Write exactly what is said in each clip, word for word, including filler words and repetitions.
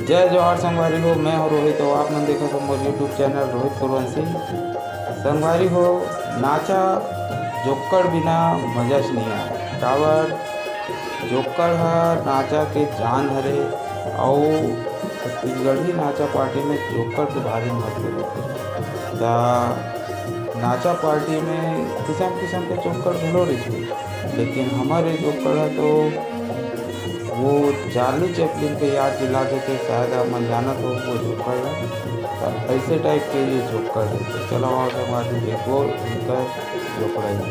जय जोहार संगवारी हो, मैं हूं रोहित अउ आप मन देखत हो मोर YouTube चैनल रोहित सूर्यवंशी। संगवारी हो, नाचा जोक्कड़ बिना मजाच नहीं आए। काबर जोक्कड़ ह नाचा के जान हरे, अउ छत्तीसगढ़ी नाचा पार्टी में जोक्कड़ के भारी महत्व रहिथे। त नाचा पार्टी में किसम किसम के जोक्कड़ घलो रहिथे, लेकिन हमर ये जोक्कड़ ह तो वो चार्ली चैपलिन के याद दिला देथे। शायद आप मन जानत हो वो जोक्कड़ ह। त ऐसे टाइप के ये जोक्कड़ हे। तो चलो, आओ संगवारी, देखो इनका जोक्कड़ हे।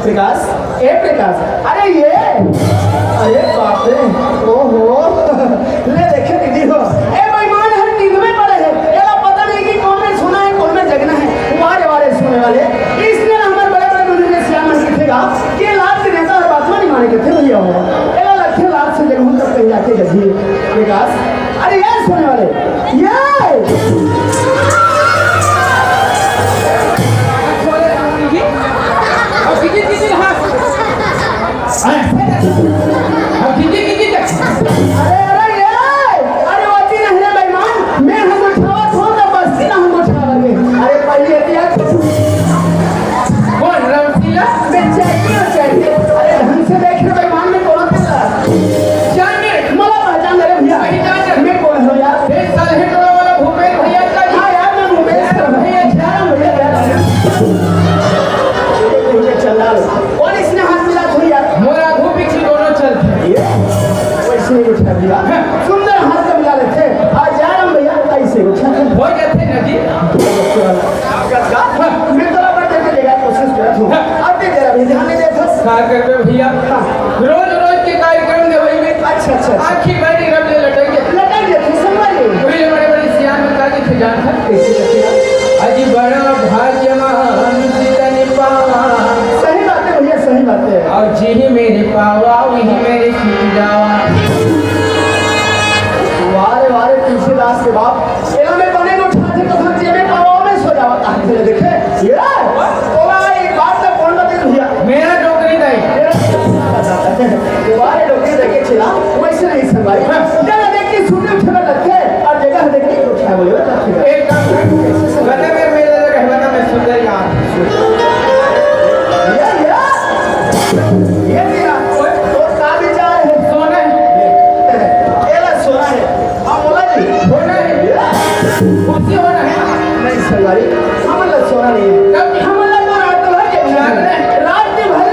प्रकाश, ए प्रकाश, अरे ये, अरे बाप रे, ओहो, ले देखे दीदी हो, ए बेईमान हर नींद में पड़े है, एला पता नहीं कि कौन में सोना है, कौन में जगना है। वारे वारे सोने वाले, इसने ना हमारे बड़े बड़े बुजुर्ग सियान मन किथे गा, कि लात के नेता हर बात नहीं माने किथे भैया हो, एला लगथे लात से जगहूं तब कहीं जाके जगी। प्रकाश, अरे ये सोने वाले, ये अरे, अरे, ये, अरे, वती नहीं रे बेईमान, मैं हम उठावत हो, तो बस्ती ना हम उठावत है। अरे, पहले ये दिया। कौन रमशीला? मैं चाहिए, चाहिए। अरे, ढंग से देख रे बेईमान, मैं कौन था? जाने। मला पहचान रे भैया। पहचान। मैं कौन हूँ यार? ए, साले टोला वाला भूपेश भैया का जी। हाँ यार, मैं भूपेश भैया, जा रहा हूँ भैया, जा रहा हूँ। ये चंडाल। और इसने हाथ मिला थोड़ी यार। मोर आगू पीछू दोनों चलथे। ये वैसे ही उठा दिया। सुंदर हाथ तो मिला लेथे। आज जा रहा हूँ भैया, ऐसे उठा। हो जाथे ना जी। मैं तो रबर देके लेगा कोशिश करत हूँ। अब दे दे रहा भैया, ध्यान नहीं देता। का करबे भैया? हाँ। रोज रोज के कार्यक्रम देवई में अच्छा, अच्छा, अच्छा। आखी बारी रब ले लटक गया। लटक गया, तू समझ ले। वही बड़े बड़े सियान में का लिखे जान था। कैसे लिखे जान? अजी बड़ा भाग्यवान जितने पावा। सही बात है भैया, सही बात है। और जी ही मेरे पावा, वही मेरे सीख जावा। वारे, वारे, तुलसीदास के बाप। एला में बने को ठाथे तो हम जेबे पावा में सो जावा। ताकि ले देखे। ये, तोला एक बात ना कौन बता भैया? मेरा डोकरी दाई। तुम्हारे डोकरी देखे छिला, वैसे नहीं संभाई। जगह देख के सूते उठे में लगते हैं और जगह देख के उठा बोले वो तब फिर। एक काम कर, बता मेरे मेले लगे, बता मैं सुंदर यार। ये, ये, ये मेरा, तो का विचार है? सोना है। एला सोना है। हाँ, बोला जी। होना है। खुशी होना है। नहीं, संगवारी, हमन ला सोना नहीं है। तब? हमन ला तो रात भर के जागना है। रात भर,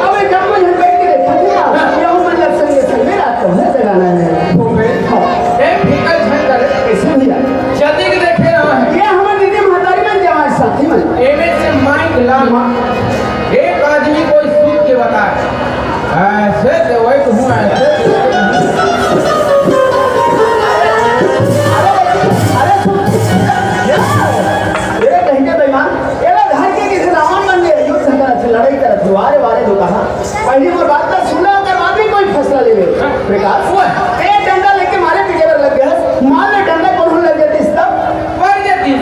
अब एक हम लोग बैठ के देखा था, हाँ। ये हमन ला संगे संगे रात भर जगाना है। हो गए। हाँ। एक फिकर झन करे। कैसे भैया? जल्दी के देखे रहा है। ये हमर दीदी महतारी मन जवान साथी मन। एमे से माइक लाल। हाँ। एक आदमी कोई सूत के बताए। ऐसे तो वही तो हूँ, ऐसे तो वही तो हूँ। अरे, अरे, सुन। ये, ये कहीं के बेईमान, ये लोग घर के किसी रावण बन गए, युद्ध करत, लड़ाई करत, वारे, वारे जो कहा। पहली वो बात तो सुना, ओकर बाद ही कोई फैसला ले ले। प्रकाश, ओए। ए डंडा लेके मारे पीटे पर लग गया। मार ले डंडा, कौन लग जाती तब? मर जाती।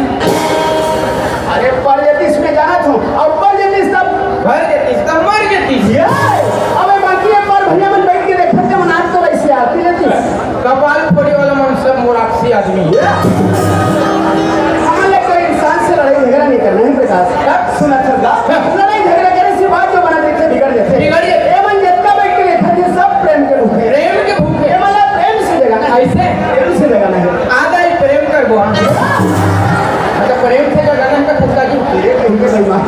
अरे, पर जतिस में जाना था, और पर जतिस तब? भर जतिस तब मर जतिस। ये, अबे बाकी एक बार भैया मन बैठ के देखत थे, मन आज तो वैसे आती रहती। कपाल फोड़े वाला मन सब मोराक्षी आदमी। ये, हमन ले कोई इंसान से लड़ाई झगड़ा नहीं करना है प्रकाश। तब? सुना था गा? हाँ। लड़ाई झगड़ा करे से बात जो बना देते बिगड़ जाते। बिगड़ जाते। ए मन जितना बैठ के देखत थे, सब प्रेम के भूखे। प्रेम के भूखे। ए मन ला प्रेम से जगाना है। ऐसे? प्रेम से जगाना है। आधा ही प्रेम कर दो, हाँ। अच्छा, प्रेम से जगाना है तो खुद का क्यों? प्रेम कहीं के बेईमान।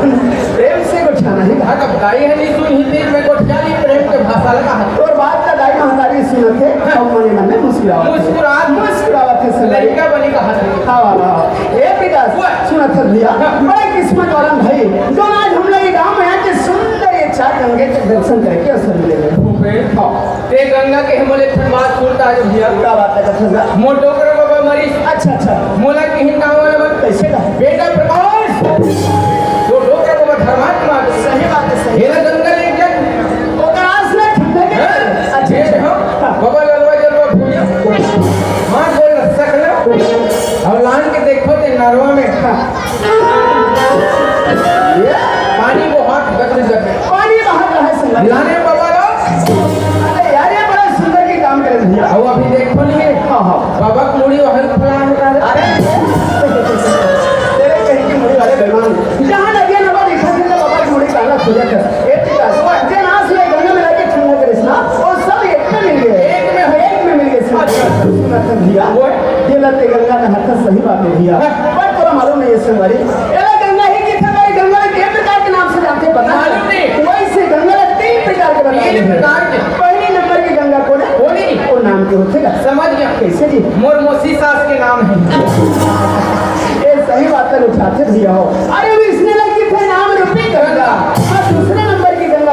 प्रेम से कुछ आना है। हाँ, तब दाई है नहीं सुन ही थी, मैं को क्या नहीं प्रेम के भाषा लगा है। और बात का दाई महतारी सुनत है, हाँ। और मने मन में मुस्कुरावत है। मुस्कुरावत। मुस्कुरावत है सब। लड़का बनी का हाथ में। हाँ, हाँ, हाँ। ए प्रकाश, हुआ। सुनत है भैया, हाँ। बड़ा किस्मत वाला भाई, जो आज हम लोग ये गाँव में आके सुंदर ये चार गंगे के दर्शन करके अवसर मिले हैं। भूपेश। हाँ। ते गंगा के हमले ठन बात सुनता है भैया। का बात है, कथा का? मोर डोकरा बाबा मरीस। अच्छा, अच्छा। मोला किहिन गाँव वाला मन। कैसे का? बेटा प्रकाश, तो डोकरा बाबा धर्मात्मा। सही बात है, सही। हेला गंगा ले जा। ओकर आस में ठंडा के। हैं? अच्छा, ये अच्छा। हाँ। बाबा ललवा जलवा भूलिया। हाँ, बोल सकला। अब लान के देखो ते नरवा में। हाँ। पानी बहुत गंदा जगह। पानी बहुत रहा है संगत। लाने बाबा लो। अरे यार, ये बड़ा सुंदर की काम करे भैया। अब अभी देखो नहीं है। हाँ, हाँ। बाबा की मुड़ी वहीं फैला है। अरे, तेरे कहीं की मुड़ी वाले बेईमान। जहाँ नदिया नवा दिखा थे, तो बाबा की मुड़ी काला खुजा कर। एक ही बात। जे नाश ले गंगा में लाके ठंडा करे ना, वो सब एक में मिल गए। एक में हो, एक में मिल गए। अच्छा। सुना था भैया। वो ये लते गंगा का हाथ सही बात है भैया। हाँ। पर तोरा मालूम नहीं है संगवारी। एला गंगा ही किथे भाई, गंगा के प्रकार के नाम से जानते पता? मालूम नहीं। वैसे गंगा ला तीन प्रकार के बताते हैं। तीन प्रकार के। पहली नंबर की गंगा कौन है? वो नहीं। वो नाम के होते ना। समझ गया। कैसे जी? मोर मौसी सास के नाम है। ये सही बात कर उठाते भैया हो। अरे वो इसने लगी थे नाम रूपी गंगा। और दूसरे नंबर की गंगा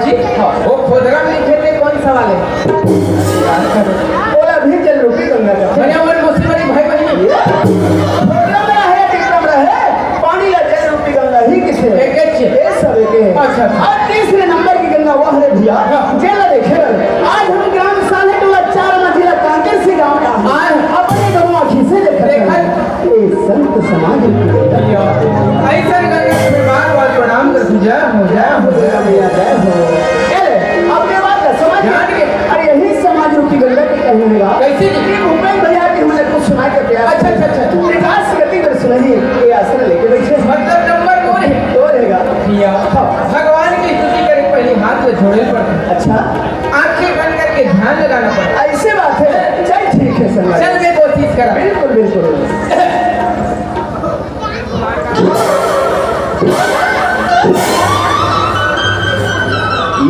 जी, हाँ, वो खोदरा में लिखे थे, कौन सा वाले? ओला भी जल रूपी गंगा का। मैंने वो मुस्लिम वाली भाई बहन। खोदरा में रहे, टिकरा में रहे, पानी ला जल रूपी गंगा ही किसे? एक, एक से। ये सब एक है। अच्छा, अच्छा। और तीसरे नंबर की गंगा वह है भैया, हाँ। जेला देखे। आज हम ग्राम साले टोला चार जिला कांकेर से गांव का। हाँ। अपने दोनों आँखी से देखा। देखा। ये संत समाज की गंगा। ऐसा गंगा के बार बार प्रणाम कर पूजा हो जाए, हो जाए भैया, जय हो। अरे, अब के बात है, समाज जान के। अरे, यही समाज रूपी गंगा के कहने लगा। कैसे जी? कि भूपेश भैया की हमने कुछ सुना के प्यार। अच्छा, अच्छा, अच्छा, अच्छा। विकास गति कर सुनाई, ये आसन लेके बैठे। मतलब नंबर दो है। दो रहेगा। भैया, हाँ। भगवान की स्तुति करे पहले हाथ में जोड़े पड़ते। अच्छा। आंखें बंद करके ध्यान लगाना पड़ता। ऐसे बात है। चल ठीक है संगत। चल मैं कोशिश करा। बिल्कुल, बिल्कुल।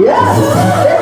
ये